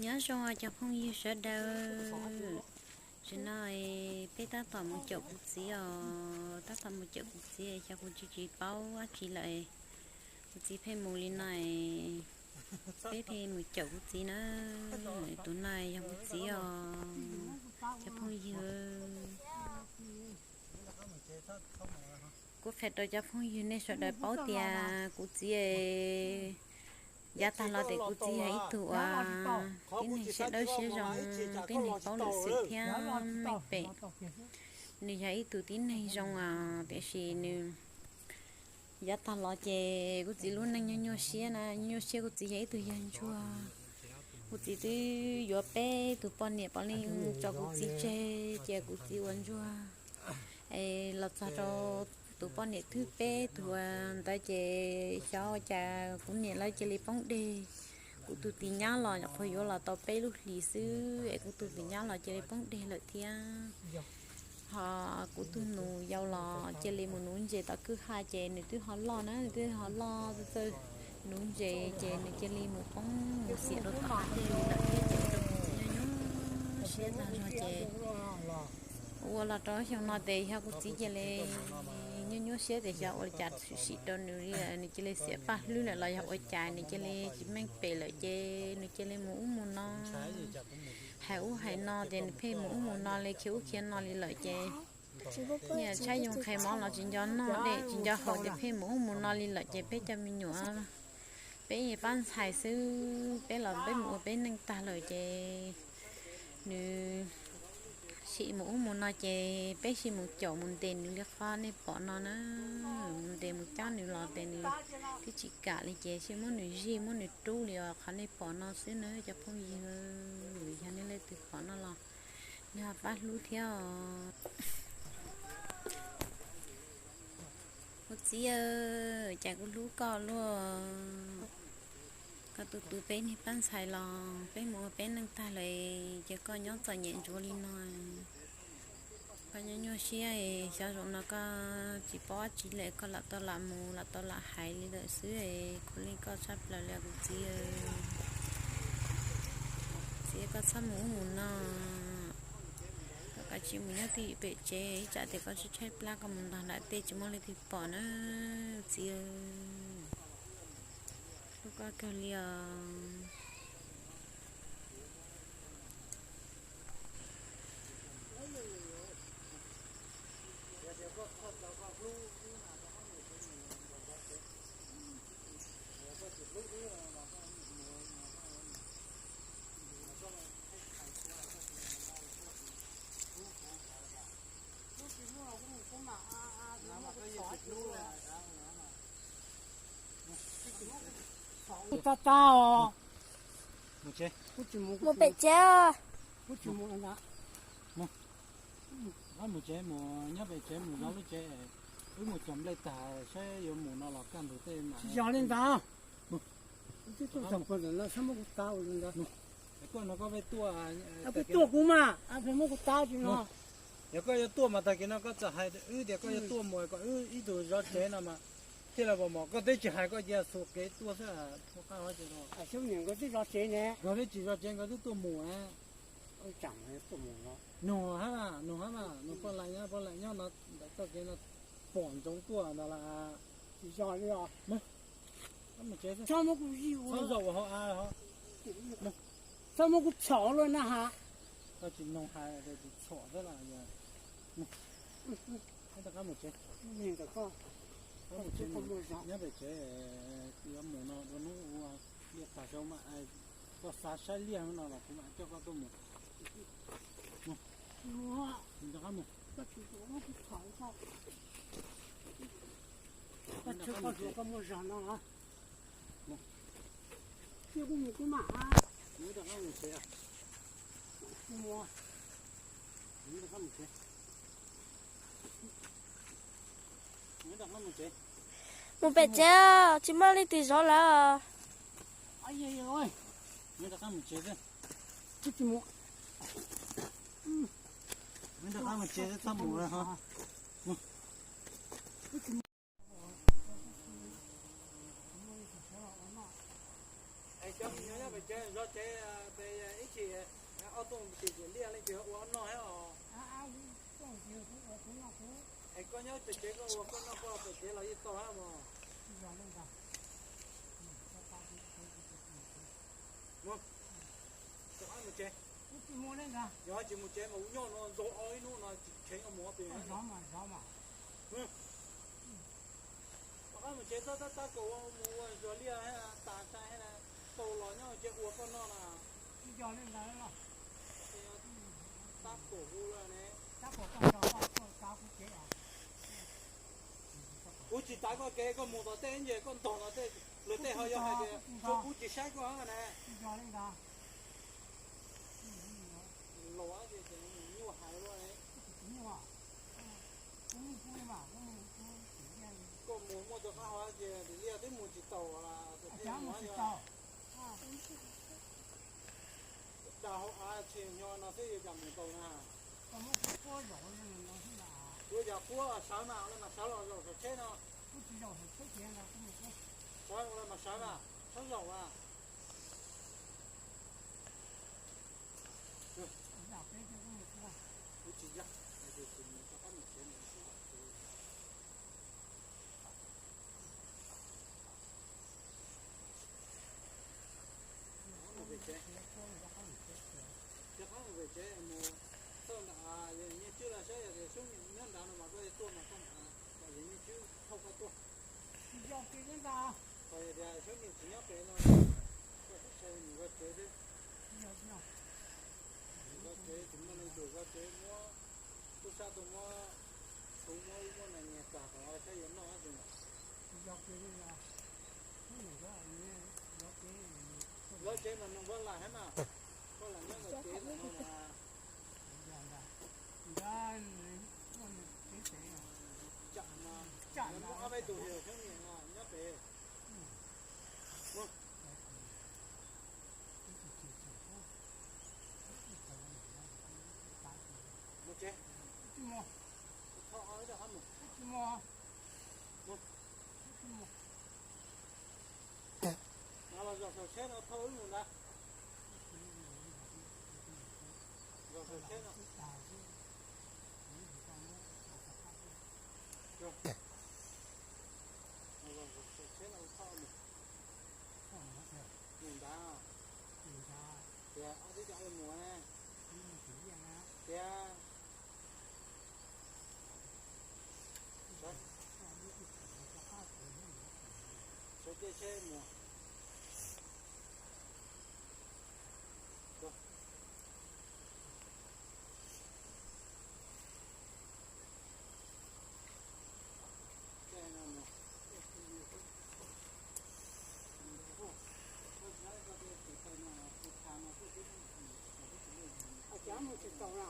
Nyob zoo cov phooj ywg sawv daws, tam sim no peb tab tom mus caum kuv txiv os, tab tom mus caum kuv txiv, xyov kuv tsis tsis paub dab tsi lawm, kuv txiv pheej mus li no, peb pheej mus caum kuv txiv na. Tus no yog kuv txiv os, cov phooj ywg. Kuv qhia rau cov phooj ywg nej sawv daws paub tias kuv txiv yav tag los ces kuv txiv yog ib tug uas tib neeg siab dawb siab zoo, tib neeg paub lwm xwm thiab meej pem. Nws yog ib tug tib neeg zoo os, tiam sis nws yav tag los ces kuv txiv lub neej nyuaj nyuaj siab na, nyuaj nyuaj siab. Kuv txiv yog ib tug yawg ntsuag, kuv txiv twb yuav peb tus poj niam puav leej tso kuv txiv tseg ces kuv txiv ua ntsuag. Es los txog rau tus poj niam thib peb tus ntawd ces xyov ua cas kuv niam lawv cia li poob deg. Kuv tus tij nyab los nyuam qhuav yuav los tau peb lub hlis xwb es kuv tus tij nyab los cia li poob deg lawm thiab. Ho kuv tus nus yau los cia li mus nuv ntses tom kwj ha ces nws twb ho loj na, nws twb ho loj txawj nuv ntses ces nws cia li mus poob mus xiam rau tom hav dej li lawm thiab ces ua rau kuv txiv nyuaj nyuaj siab tag zog ces ua los rau xyoo no ces yog kuv txiv cia li nyuaj nyuaj siab tias xyov ua li cas tshwm sim rau nws li lawm, nws cia li xiam paj hlwb lawm los yog ua cas nws cia li tsis meej pem lawm ces nws cia li mus ub mus no, hais ub hais no ces nws pheej mus ub mus no li, khiav ub khiav no li lawm ces niaj tshaib yoo qhe mov los tsis nco noj, dej tsis nco haus ces pheej mus ub mus no li lawm ces peb cov me nyuam, peb pab ntxhais xwb, peb los peb mus ua peb neej tag lawm ces nws sim mus ub mus no ces peb sim mus caum mus ntes nws li qhov nej pom no na. Mus ntes mus cab nws los ces nws twb tsis kam li ces sim muab nws zij muab nws rub li os, qhov nej pom no xwb na cov phooj ywg. Yog nej leej twg pom no los nej ho pab hlub thiab os. Kuv txiv, cas kuv hlub koj luaj. Koj tu tu peb niag pab ntxhais los peb mus ua peb neej tag lawm ces koj nyob txom nyem ntsuav li no. Koj nyuaj nyuaj siab, xyov zaum no koj tsis paub dab tsi lawm, koj lam tau lam mus lam tau lam hais li lawm xwb, kuv leej koj tshaj plaws li kuv txiv. Txiv, koj txhob mus ub mus no, koj kav tsij mus nyob twj ywm pem tsev, ib tsam tias koj tshaib tshaib plab koj mus ntog nram tej tsis muaj leej twg pom na txiv. Hlub koj kawg li os. Tag tag os. Mus pem tsev. Mus mus nyob pem tsev mus zov lub tsev, wb mus cog nplej tag saib yuav mus no los kaj ntug tej mas. Yog li ntawd. Koj no koj pheej tuaj, pheej tuaj kuv mas, pheej muab kuv tab tsis no. Yog koj yuav tuaj mas tag kis no koj txawm hais wb tias koj yuav tuaj mus kom wb ib tug zov tsev no mas thiaj li pom mos. Koj twb tsis hais koj cia xuas kev tuaj xwb. Xyov nkawd twb zov tsev ne. Nkawd twb tsis zov tsev nkawd twb tuaj mus. Nug hab mas, nug hab mas, nug poj laim nyob, poj laim nyob no ntawm txoj kev no pom ntsoov tuaj ntag las. Tsis yog li os. Txhob muab kuv zij ua, txhob zaum ua hauv av. Txhob muab kuv txhom luaj na has. Koj tsis nug hais tsis txhom xwb las. Rov qab mus tsev, nyob pem tsev, yuav mus no dua hnub ua liaj tag saum mas, koj xav saib liaj no los kuv mam coj koj tuaj mus. Rov qab mus. Koj tsis txhob muab zog no. Rov qab mus tsev. Mus pem tsev, tsis muaj leej twg zov lawm. Rov qab mus tsev xwb. Rov qab mus tsev xwb, txhob mus lawm ho. Nyob pem tsev zov tsev pem ib chim, ob tug tim tsev liaj leej twg ua noj thiab os. Es koj nyob pem tsev koj ua koj noj koj pem tsev los yeej tau thiab mog. Rov qab mus tsev. Yog tsis mus tsev mas kuv nyob no ntxov ob ib hnub no tsis kheev mus pem. Rov qab mus tsev, tab tab tab kaum ua mus ua zov liaj tas sai tau los nyob tsev ua koj noj na. Tab kaum hu lawm ne. Kuv tsis tav koj kev, koj mus tom tej ntses koj ntog tom tej, luag tej ho yog hais tias kuv tsis saib koj na. Laus ces nyuaj hais luaj ne. Koj mus muaj tus qab hau ces tim liaj twb mus tsis taus, dag hauv av tshe nyo no xwb yuav cas mus tau na. Kuv yog quab sawv mas, ua li mas sawv los zaum saum tsheb no. Sawv ua li mas sawv mas, sawv zaum mas. Kuv tsis yog, kuv tsis mus rov qab mus tsev, mus tsis yog. Rov qab mus pem tsev, rov qab mus pem tsev mus thauj nram yawg Nyiaj Tswb los saib yog tias Xyoob Niam nyob nrad no mas koj tuaj mas koj mam kom yawg Nyiaj Tswb thauj koj tuaj. Tsis yog kiag li ntag. Txawm yog tias Xyoob Niam tsis nyob pem no, koj txhob sai mus zov tsev xwb. Mus zov tsev tsis muaj leej twg zov tsev, muab tub sab tuaj muab txhuv muab ub muab no nyiag tag tau saib yuav noj dab tsi. Tsis yog kiag li ntag. Zov tsev mas nug Vaj Lam thiab mas, Vaj Lam nyob ntawm kev ntawm no mas. Tsam mas muaj ob peb tus yawg Xyoob Niam nyob pem. Mus tsev. Tsis mus. Thauj ob lub rov qab mus. Tsis mus. Mus. Tsis mus. Los zaum saum tsheb no thauj wb mus ntag. Zaum saum tsheb no. Zaum saum tsheb no thauj mus. Mus ntag. Tias ob tib co mus tias sawv cia tsheb mus. Ua cas mus tsis tau na?